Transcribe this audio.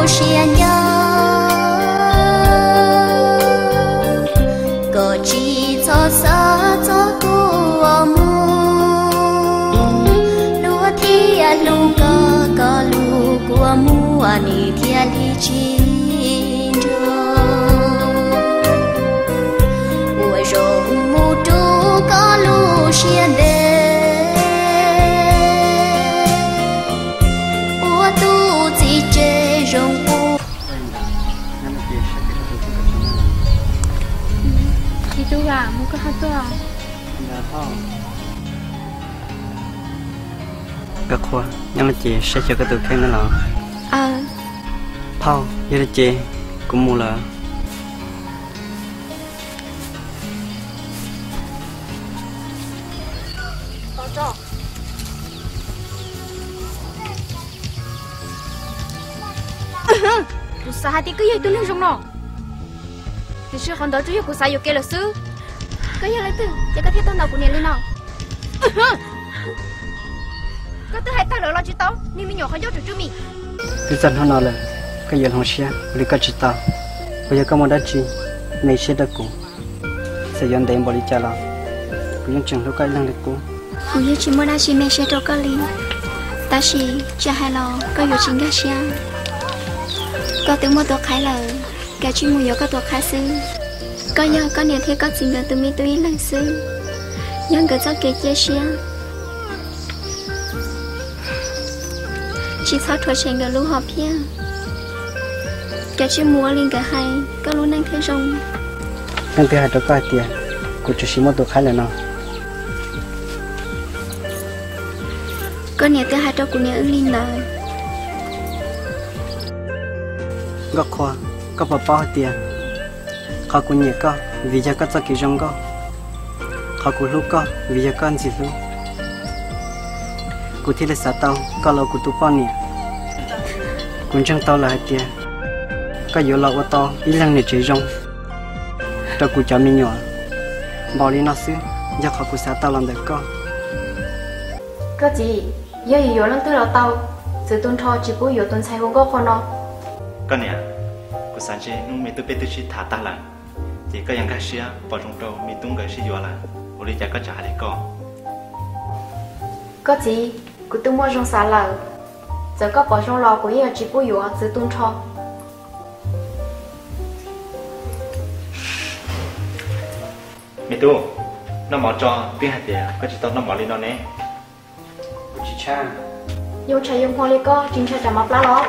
Siab nyob, koj tsis txhob xav txog kuv ua mus. Luag thiaj hlub koj, koj hlub kuv ua mus, nws thiaj li tsis nrog. Ua zoo mus rau koj lub siab ntev, ua tus txiv tsev zoo ua. Txiv tub, mus koj ho tuaj. Nkauj Qhua, nyob no ces saib xyuas koj tus kheej na los? Phauj, yog li ces kuv mus lawm. Kuv xav hais tias koj yog ib tug neeg zoo no, tiam sis qhov ntawd tsuas yog kuv xav yuam kev lawm xwb. Koj yog leej twg ces koj thiaj tuaj ntaus kuv niam li no? Koj twb hais tag lawm los tsis tau, niag me nyuam qhov ncauj tsuj tsuj mis. Twb txog hnub no lawm, koj yuav hloov siab ua li koj tsis tau. Uas yog koj muaj dab tsi me siab rau kuv, txawm yuav ntev npaum li cas los kuv yeej tseem hlub koj ib leeg li qub. Kuv yeej tsis muaj dab tsi me siab rau koj li, tab sis tsis hais los koj yuav tsis nkag siab. Koj twb muaj tus qhaib lawm, kav tsij mus yuav koj tus qhaib xwb. Koj yog koj niam thiab koj txiv nkawd tus me tub ib leeg xwb, yog nkawd txoj kev cia siab. Tsis txhob rhuav tshem nkawd lub hom phiaj, kav tsij mus ua li nkawd hais, koj lub neej thiaj zoo. Leej twg hais rau koj hais tias kuv tsuas sim muaj tus qhaib lawm no? Koj niam twb hais rau kuv niam wb li ntawd. Nkauj Qhua, koj puas paub hais tias qhov kuv nyiam koj vim yog koj txoj kev zoo nkauj, qhov kuv hlub koj vim yog koj ntxim hlub. Kuv thiaj li xav tau koj los ua kuv tus poj niam. Kuv ntseeg tau lawm hais tias koj yuav los ua tau ib leeg niam tsev zoo rau kuv cov me nyuam. Npaum li no xwb yog qhov kuv xav tau los ntawm koj. Koj txiv, yog yuav yuav leej twg los tau, txwv tu nrho tsis pub yuav tus ntxhais hu Nkauj Qhua no. Koj niam, kuv xav ntshe hnub me tub peb twb sib tham tag lawm, ces koj yuav nkag siab pom zoo rau me tub nkawd sib yuav lawm, ua li cas koj tseem hais li ko? Koj txiv, kuv twb muaj zoo xav lawm, txawm koj pom zoo los kuv yeej yuav tsis pub yuav, txwv tu nrho. Me tub, noj mov tso, twb hais tias koj tsis tau noj mov li no ne. Kuv tsis tshaj. Yoo tshais yoo hmo li koj tsis ntshai tsam mov plab los?